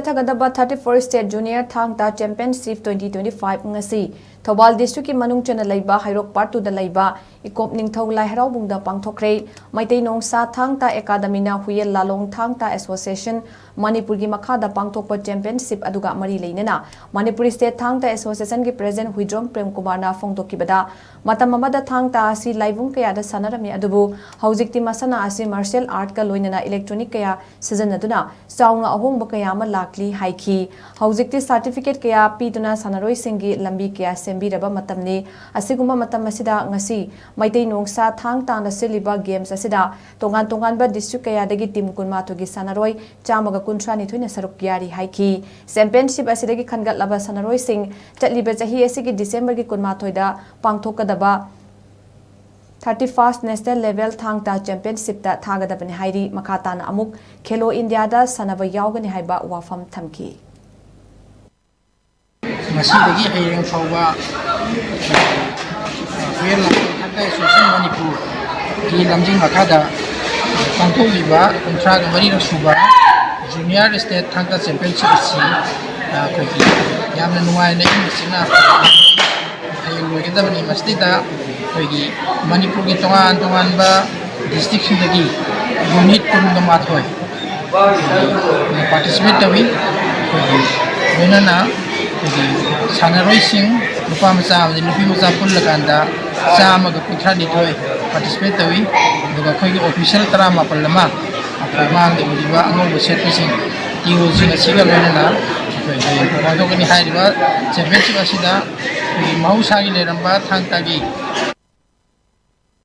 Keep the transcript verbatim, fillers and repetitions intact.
ꯆꯠꯊꯒꯗꯕ thirty four State Junior ꯊꯥꯡ ꯇꯥ Championship twenty twenty five ꯉꯁꯤ ꯊꯧꯕꯥꯜ district ꯀꯤ ꯃꯅꯨꯡ ꯆꯟꯅ ꯂꯩꯕ ꯍꯩꯔꯣꯛ Part two ꯗ ꯂꯩꯕ ꯏꯀꯣꯞ ꯅꯤꯡꯊꯧ ꯂꯥꯏ ꯍꯔꯥꯎꯕꯨꯡꯗ ꯄꯥꯡꯊꯣꯛꯈ꯭ꯔꯦ꯫ ꯃꯩꯇꯩ ꯅꯣꯡꯁꯥ ꯊꯥꯡ ꯇꯥ Academy ꯅ ꯍꯨꯌꯦꯜ ꯂꯥꯂꯣꯡ ꯊꯥꯡ ꯇꯥ Association ꯃꯅꯤꯄꯨꯔꯒꯤ ꯃꯈꯥꯗ ꯄꯥꯡꯊꯣꯛꯄ championship ꯑꯗꯨꯒ ꯃꯔꯤ ꯂꯩꯅꯅ ꯃꯅꯤꯄꯨꯔ State ꯊꯥꯡ ꯇꯥ Association ꯒꯤ President ꯍꯨꯏꯗ꯭ꯔꯣꯝ ꯄ꯭ꯔꯦꯝ ꯀꯨꯃꯥꯔꯅ ꯐꯣꯡꯗꯣꯛꯈꯤꯕꯗ, ꯃꯇꯝ ꯑꯃꯗ ꯊꯥꯡ ꯇꯥ ꯑꯁꯤ ꯂꯥꯏꯕꯨꯡ ꯀꯌꯥꯗ ꯁꯥꯟꯅꯔꯝꯃꯤ, ꯑꯗꯨꯕꯨ ꯍꯧꯖꯤꯛꯇꯤ ꯃꯁꯥꯟꯅ ꯑꯁꯤ martial art ꯀ ꯂꯣꯏꯅꯅ electronic ꯀꯌꯥ ꯁꯤꯖꯤꯟꯅꯗꯨꯅ ꯆꯥꯎꯅ ꯑꯍꯣꯡꯕ ꯀꯌꯥ ꯑꯃ ꯂꯥꯛꯂꯤ ꯍꯥꯏꯈꯤ꯫ ꯍꯧꯖꯤꯛꯇꯤ certificate ꯀꯌꯥ ꯄꯤꯗꯨꯅ ꯁꯥꯟꯅꯔꯣꯏꯁꯤꯡꯒꯤ ꯂꯝꯕꯤ ꯀꯌꯥ ꯁꯦꯝꯕꯤꯔꯕ ꯃꯇꯝꯅꯤ꯫ ꯑꯁꯤꯒꯨꯝꯕ ꯃꯇꯝ ꯑꯁꯤꯗ ꯉꯁꯤ ꯃꯩꯇꯩ ꯅꯣꯡꯁꯥ ꯊꯥꯡ ꯇꯥꯅ ꯁꯤꯜꯂꯤꯕ games ꯑꯁꯤꯗ ꯇꯣꯉꯥꯟ ꯇꯣꯉꯥꯟꯕ district ꯀꯌꯥꯗꯒꯤ team ꯀꯨꯟꯃꯥꯊꯣꯏꯒꯤ ꯁꯥꯟꯅꯔꯣꯏ ꯆꯥꯝꯃꯒ ꯀꯨꯟꯊ꯭ꯔꯥ ꯅꯤꯊꯣꯏꯅ ꯁꯔꯨꯛ ꯌꯥꯔꯤ ꯍꯥꯏꯈꯤ꯫ Championship ꯑꯁꯤꯗꯒꯤ ꯈꯟꯒꯠꯂꯕ ꯁꯥꯟꯅꯔꯣꯏꯁꯤꯡ ꯆꯠꯂꯤꯕ ꯆꯍꯤ ꯑꯁꯤꯒꯤ December ꯒꯤ ꯀꯨꯟꯃꯥꯊꯣꯏꯗ ꯄꯥꯡꯊꯣꯛꯀꯗꯕ thirty first National Level ꯊꯥꯡ ꯇꯥ Championship ꯇ ꯊꯥꯒꯗꯕꯅꯤ ꯍꯥꯏꯔꯤ꯫ ꯃꯈꯥ ꯇꯥꯅ ꯑꯃꯨꯛ ꯈꯦꯂꯣ ꯏꯟꯗꯤꯌꯥꯗ ꯁꯥꯟꯅꯕ ꯌꯥꯎꯒꯅꯤ ꯍꯥꯏꯕ ꯋꯥꯐꯝ ꯊꯝꯈꯤ꯫ ꯉꯁꯤꯗꯒꯤ ꯍꯌꯦꯡ ꯐꯥꯎꯕ ꯍꯨꯌꯦꯟ ꯂꯥꯟꯐꯝ ꯊꯥꯡ ꯇꯥ Association ꯃꯅꯤꯄꯨꯔꯒꯤ ꯂꯝꯖꯤꯡ ꯃꯈꯥꯗ ꯄꯥꯡꯊꯣꯛꯂꯤꯕ ꯀꯨꯟꯊ꯭ꯔꯥꯒ ꯃꯔꯤꯔꯛ ꯁꯨꯕ Junior State ꯊꯥꯡ ꯇꯥ Championship ꯑꯁꯤ ꯑꯩꯈꯣꯏꯒꯤ ꯌꯥꯝꯅ ꯅꯨꯡꯉꯥꯏꯅ ꯏꯪꯅ ꯆꯤꯛꯅ ꯍꯌꯦꯡ ꯂꯣꯏꯒꯗꯕꯅꯤ꯫ ꯃꯁꯤꯗꯩꯗ ꯑꯩꯈꯣꯏꯒꯤ ꯃꯅꯤꯄꯨꯔꯒꯤ ꯇꯣꯉꯥꯟ ꯇꯣꯉꯥꯟꯕ district ꯁꯤꯡꯗꯒꯤ unit ꯀꯨꯟꯒ ꯃꯥꯊꯣꯏ participate ꯇꯧꯏ꯫ ꯑꯩꯈꯣꯏꯒꯤ ꯂꯣꯏꯅꯅ ꯑꯩꯈꯣꯏꯒꯤ ꯁꯥꯟꯅꯔꯣꯏꯁꯤꯡ ꯅꯨꯄꯥ ꯃꯆꯥ ꯑꯃꯗꯤ ꯅꯨꯄꯤ ꯃꯆꯥ ꯄꯨꯜꯂꯀꯥꯟꯗ ꯆꯥꯝꯃꯒ ꯀꯨꯟꯊ꯭ꯔꯥ ꯅꯤꯊꯣꯏ participate ꯇꯧꯏ꯫ ꯑꯗꯨꯒ ꯑꯩꯈꯣꯏꯒꯤ official ꯇꯔꯥꯃꯥꯄꯜ ꯑꯃ ꯑꯩꯈꯣꯏ ꯃꯥꯡꯗ ꯎꯔꯤꯕ ꯑꯉꯧꯕ ꯁꯦꯠꯄꯁꯤꯡ, ꯇꯤꯑꯣꯁꯤꯡ ꯑꯁꯤꯒ ꯂꯣꯏꯅꯅ ꯑꯩꯈꯣꯏ ꯍꯌꯦꯡ ꯄꯥꯡꯊꯣꯛꯀꯅꯤ꯫ ꯍꯥꯏꯔꯤꯕ championship ꯑꯁꯤꯗ ꯑꯩꯈꯣꯏꯒꯤ ꯃꯍꯧꯁꯥꯒꯤ ꯂꯩꯔꯝꯕ ꯊꯥꯡ ꯇꯥꯒꯤ